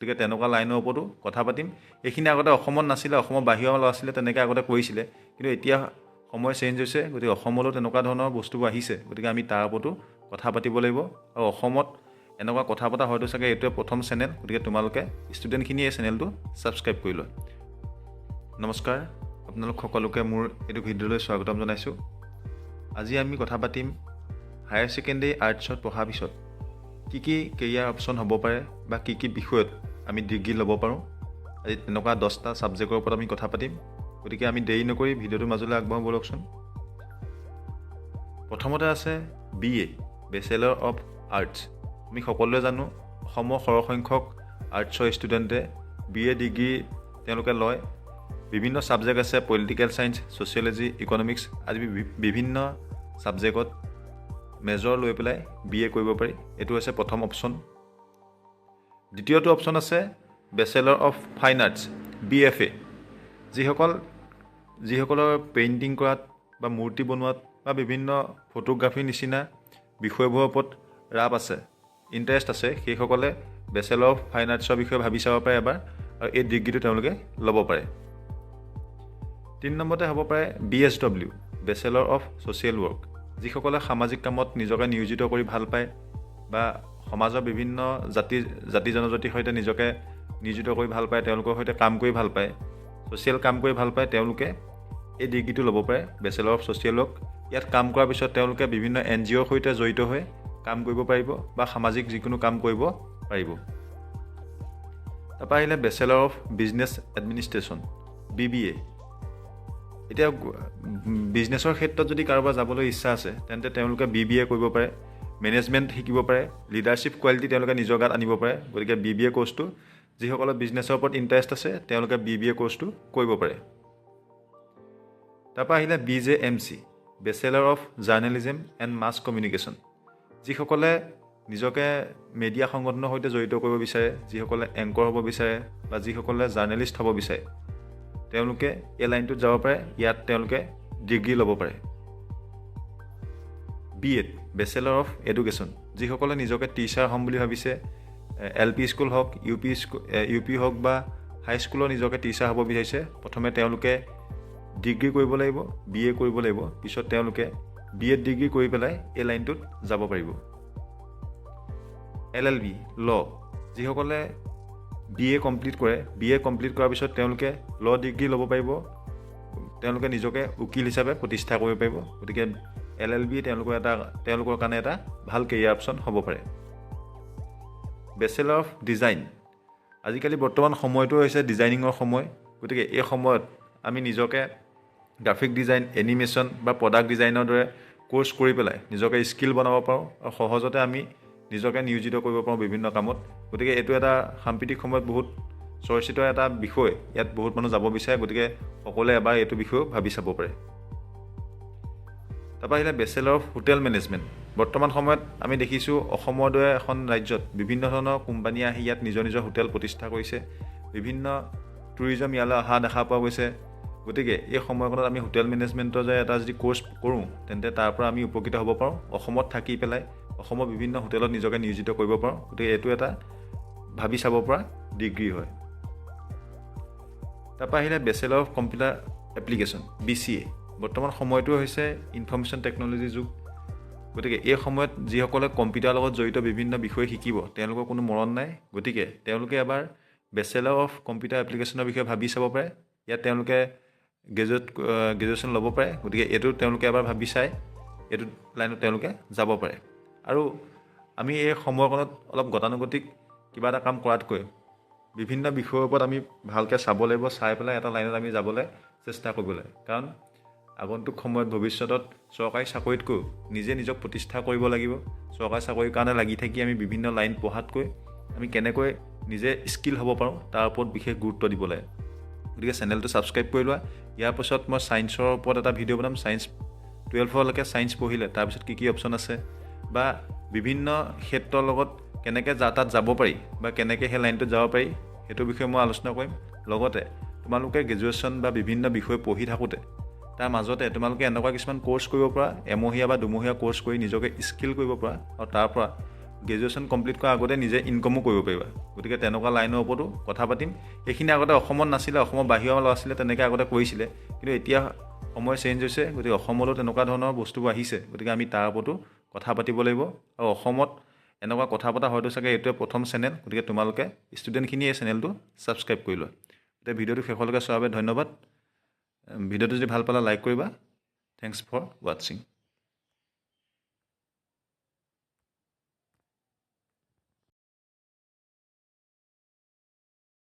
গতিকে তেনেকুৱা লাইনৰ ওপৰতো কথা পাতিম। এইখিনি আগতে অসমত নাছিলে, অসমৰ বাহিৰৰ ল'ৰা ছোৱালীয়ে তেনেকৈ আগতে কৰিছিলে। কিন্তু এতিয়া সময় চেঞ্জ হৈছে, গতিকে অসমলৈও তেনেকুৱা ধৰণৰ বস্তুবোৰ আহিছে। গতিকে আমি তাৰ ওপৰতো কথা পাতিব লাগিব আৰু অসমত এনেকুৱা কথা পতা হয়তো চাগে এইটোৱে প্ৰথম চেনেল। গতিকে তোমালোকে ষ্টুডেণ্টখিনিয়ে এই চেনেলটো ছাবস্ক্ৰাইব কৰি লোৱা। নমস্কাৰ, আপোনালোক সকলোকে মোৰ এইটো ভিডিঅ'লৈ স্বাগতম জনাইছোঁ। আজি আমি কথা পাতিম হায়াৰ ছেকেণ্ডেৰী আৰ্টছত পঢ়াৰ পিছত কি কি কেৰিয়াৰ অপশ্যন হ'ব পাৰে বা কি কি বিষয়ত আমি ডিগ্ৰী ল'ব পাৰোঁ। আজি তেনেকুৱা 10টা ছাবজেক্টৰ ওপৰত আমি কথা পাতিম। গতিকে আমি দেৰি নকৰি ভিডিঅ'টোৰ মাজলৈ আগবাঢ়োঁ ব'লকচোন। প্ৰথমতে আছে BA, bachelor of arts. আমি সকলোৱে জানো, অসমৰ সৰহসংখ্যক আৰ্টছৰ ষ্টুডেণ্টে বি এ ডিগ্ৰী তেওঁলোকে লয়। বিভিন্ন ছাবজেক্ট আছে, পলিটিকেল ছায়েন্স, ছ'চিয়লজি, ইকনমিক্স আদি বিভিন্ন ছাবজেক্টত মেজৰ লৈ পেলাই বি এ কৰিব পাৰি। এইটো হৈছে প্ৰথম অপশ্যন। দ্বিতীয়টো অপশ্যন আছে bachelor of fine arts, BFA. যিসকলৰ পেইণ্টিং কৰাত বা মূৰ্তি বনোৱাত বা বিভিন্ন ফটোগ্ৰাফীৰ নিচিনা বিষয়বোৰৰ ওপৰত ৰাপ আছে, ইণ্টাৰেষ্ট আছে, সেইসকলে বেচেলৰ অফ ফাইন আৰ্টছৰ বিষয়ে ভাবি চাব পাৰে এবাৰ আৰু এই ডিগ্ৰীটো তেওঁলোকে ল'ব পাৰে। তিনি নম্বৰতে হ'ব পাৰে BSW, bachelor of social work. যিসকলে সামাজিক কামত নিজকে নিয়োজিত কৰি ভাল পায় বা সমাজৰ বিভিন্ন জাতি জাতি জনজাতিৰ সৈতে নিজকে নিয়োজিত কৰি ভাল পায়, তেওঁলোকৰ সৈতে কাম কৰি ভাল পায়, ছ'চিয়েল কাম কৰি ভাল পায়, তেওঁলোকে এই ডিগ্ৰীটো ল'ব পাৰে, বেচেলৰ অফ ছ'চিয়েল ৱৰ্ক। ইয়াত কাম কৰাৰ পিছত তেওঁলোকে বিভিন্ন এনজিঅ'ৰ সৈতে জড়িত হৈ কাম কৰিব পাৰিব বা সামাজিক যিকোনো কাম কৰিব পাৰিব। তাৰপৰা আহিলে bachelor of business administration, BBA. এতিয়া বিজনেছৰ ক্ষেত্ৰত যদি কাৰোবাৰ যাবলৈ ইচ্ছা আছে, তেন্তে তেওঁলোকে বিবিএ কৰিব পাৰে, মেনেজমেণ্ট শিকিব পাৰে, লিডাৰশ্বিপ কোৱালিটি তেওঁলোকে নিজৰ গাত আনিব পাৰে। গতিকে বিবিএ কৰ্চটো, যিসকলৰ বিজনেছৰ ওপৰত ইণ্টাৰেষ্ট আছে, তেওঁলোকে বিবিএ কৰ্চটো কৰিব পাৰে। তাৰপৰা আহিলে BJMC, bachelor of journalism and mass communication. যিসকলে নিজকে মিডিয়া সংগঠনৰ সৈতে জড়িত কৰিব বিচাৰে, যিসকলে এংকৰ হ'ব বিচাৰে বা যিসকলে জাৰ্নেলিষ্ট হ'ব বিচাৰে, তেওঁলোকে এই লাইনটোত যাব পাৰে। ইয়াত তেওঁলোকে ডিগ্ৰী ল'ব পাৰে। B Ed, bachelor of education. যিসকলে নিজকে টিচাৰ হ'ম বুলি ভাবিছে, এলপি স্কুল হওক, ইউপি স্কুল, ইউপি হওক বা হাইস্কুলৰ নিজকে টিচাৰ হ'ব বিচাৰিছে, প্ৰথমে তেওঁলোকে ডিগ্ৰী কৰিব লাগিব, বি এ কৰিব লাগিব। পিছত তেওঁলোকে বি এড ডিগ্ৰী কৰি পেলাই এই লাইনটোত যাব পাৰিব। এলএলবি, ল। যিসকলে বি এ কমপ্লিট কৰে, বি এ কমপ্লিট কৰাৰ পিছত তেওঁলোকে ল ডিগ্ৰী ল'ব পাৰিব। তেওঁলোকে নিজকে উকিল হিচাপে প্ৰতিষ্ঠা কৰিব পাৰিব। গতিকে এলএলবি তেওঁলোকৰ কাৰণে এটা ভাল কেৰিয়াৰ অপশ্যন হ'ব পাৰে। Bachelor of design. আজিকালি বৰ্তমান সময়টো হৈছে ডিজাইনিঙৰ সময়। গতিকে এই সময়ত আমি নিজকে গ্ৰাফিক ডিজাইন, এনিমেশ্যন বা প্ৰডাক্ট ডিজাইনৰ দৰে ক'ৰ্চ কৰি পেলাই নিজকে স্কিল বনাব পাৰোঁ আৰু সহজতে আমি নিজকে নিয়োজিত কৰিব পাৰোঁ বিভিন্ন কামত। গতিকে এইটো এটা সাম্প্ৰতিক সময়ত বহুত চৰ্চিত এটা বিষয়। ইয়াত বহুত মানুহ যাব বিচাৰে। গতিকে সকলোৱে এবাৰ এইটো বিষয়েও ভাবি চাব পাৰে। তাৰপৰা আহিলে বেচেলৰ অফ হোটেল মেনেজমেণ্ট। বৰ্তমান সময়ত আমি দেখিছোঁ, অসমৰ দৰে এখন ৰাজ্যত বিভিন্ন ধৰণৰ কোম্পানীয়ে আহি ইয়াত নিজৰ নিজৰ হোটেল প্ৰতিষ্ঠা কৰিছে। বিভিন্ন টুৰিজম ইয়ালৈ অহা দেখা পোৱা গৈছে। গতিকে এই সময়কণত আমি হোটেল মেনেজমেণ্টৰ যে এটা যদি ক'ৰ্চ কৰোঁ, তেন্তে তাৰ পৰা আমি উপকৃত হ'ব পাৰোঁ। অসমত থাকি পেলাই অসমৰ বিভিন্ন হোটেলত নিজকে নিয়োজিত কৰিব পাৰোঁ। গতিকে এইটো এটা ভাবি চাব পৰা ডিগ্ৰী হয়। তাৰপৰা আহিলে bachelor of computer application, BCA. বৰ্তমান সময়টো হৈছে ইনফৰ্মেশ্যন টেকন'লজিৰ যুগ। গতিকে এই সময়ত যিসকলে কম্পিউটাৰৰ লগত জড়িত বিভিন্ন বিষয় শিকিব, তেওঁলোকৰ কোনো মৰণ নাই। গতিকে তেওঁলোকে এবাৰ বেচেলৰ অফ কম্পিউটাৰ এপ্লিকেশ্যনৰ বিষয়ে ভাবি চাব পাৰে। ইয়াত তেওঁলোকে গ্ৰেজুৱেশ্যন ল'ব পাৰে। গতিকে এইটো তেওঁলোকে এবাৰ ভাবি চাই এইটো লাইনত তেওঁলোকে যাব পাৰে। আৰু আমি এই সময়কণত অলপ গতানুগতিক কিবা এটা কাম কৰাতকৈ বিভিন্ন বিষয়ৰ ওপৰত আমি ভালকৈ চাব লাগিব। চাই পেলাই এটা লাইনত আমি যাবলৈ চেষ্টা কৰিব লাগে। কাৰণ আগন্তুক সময়ত, ভৱিষ্যতত চৰকাৰী চাকৰিতকৈও নিজে নিজক প্ৰতিষ্ঠা কৰিব লাগিব। চৰকাৰী চাকৰিৰ কাৰণে লাগি থাকি আমি বিভিন্ন লাইন পঢ়াতকৈ আমি কেনেকৈ নিজে স্কিল হ'ব পাৰোঁ, তাৰ ওপৰত বিশেষ গুৰুত্ব দিব লাগে। গতিকে চেনেলটো ছাবস্ক্ৰাইব কৰি লোৱা। ইয়াৰ পাছত মই ছায়েন্সৰ ওপৰত এটা ভিডিঅ' বনাম। ছায়েন্স, 12লৈকে ছায়েন্স পঢ়িলে তাৰপিছত কি কি অপশ্যন আছে বা বিভিন্ন ক্ষেত্ৰৰ লগত কেনেকৈ যা তাত যাব পাৰি বা কেনেকৈ সেই লাইনটোত যাব পাৰি, সেইটো বিষয়ে মই আলোচনা কৰিম। লগতে তোমালোকে গ্ৰেজুৱেশ্যন বা বিভিন্ন বিষয় পঢ়ি থাকোঁতে তাৰ মাজতে তোমালোকে এনেকুৱা কিছুমান ক'ৰ্চ কৰিব পৰা, এমহীয়া বা দুমহীয়া ক'ৰ্চ কৰি নিজকে স্কিল কৰিব পৰা আৰু তাৰ পৰা গ্ৰেজুৱেশ্যন কমপ্লিট কৰাৰ আগতে নিজে ইনকমো কৰিব পাৰিবা। গতিকে তেনেকুৱা লাইনৰ ওপৰতো কথা পাতিম। এইখিনি আগতে অসমত নাছিলে, অসমৰ বাহিৰৰ ল'ৰা ছোৱালীয়ে তেনেকৈ আগতে কৰিছিলে, কিন্তু এতিয়া সময় চেঞ্জ হৈছে, গতিকে অসমতো তেনেকুৱা ধৰণৰ বস্তুবোৰ আহিছে। গতিকে আমি তাৰ ওপৰতো কথা পাতিব লাগিব আৰু অসমত এনেকুৱা কথা পতা হয়তো চাগে এইটোৱে প্ৰথম চেনেল। গতিকে তোমালোকে ষ্টুডেণ্টখিনিয়ে এই চেনেলটো ছাবস্ক্ৰাইব কৰি লোৱা। গতিকে ভিডিঅ'টো শেষলৈকে চোৱাৰ বাবে ধন্যবাদ। ভিডিঅ'টো যদি ভাল পালা, লাইক কৰিবা। Thanks for watching.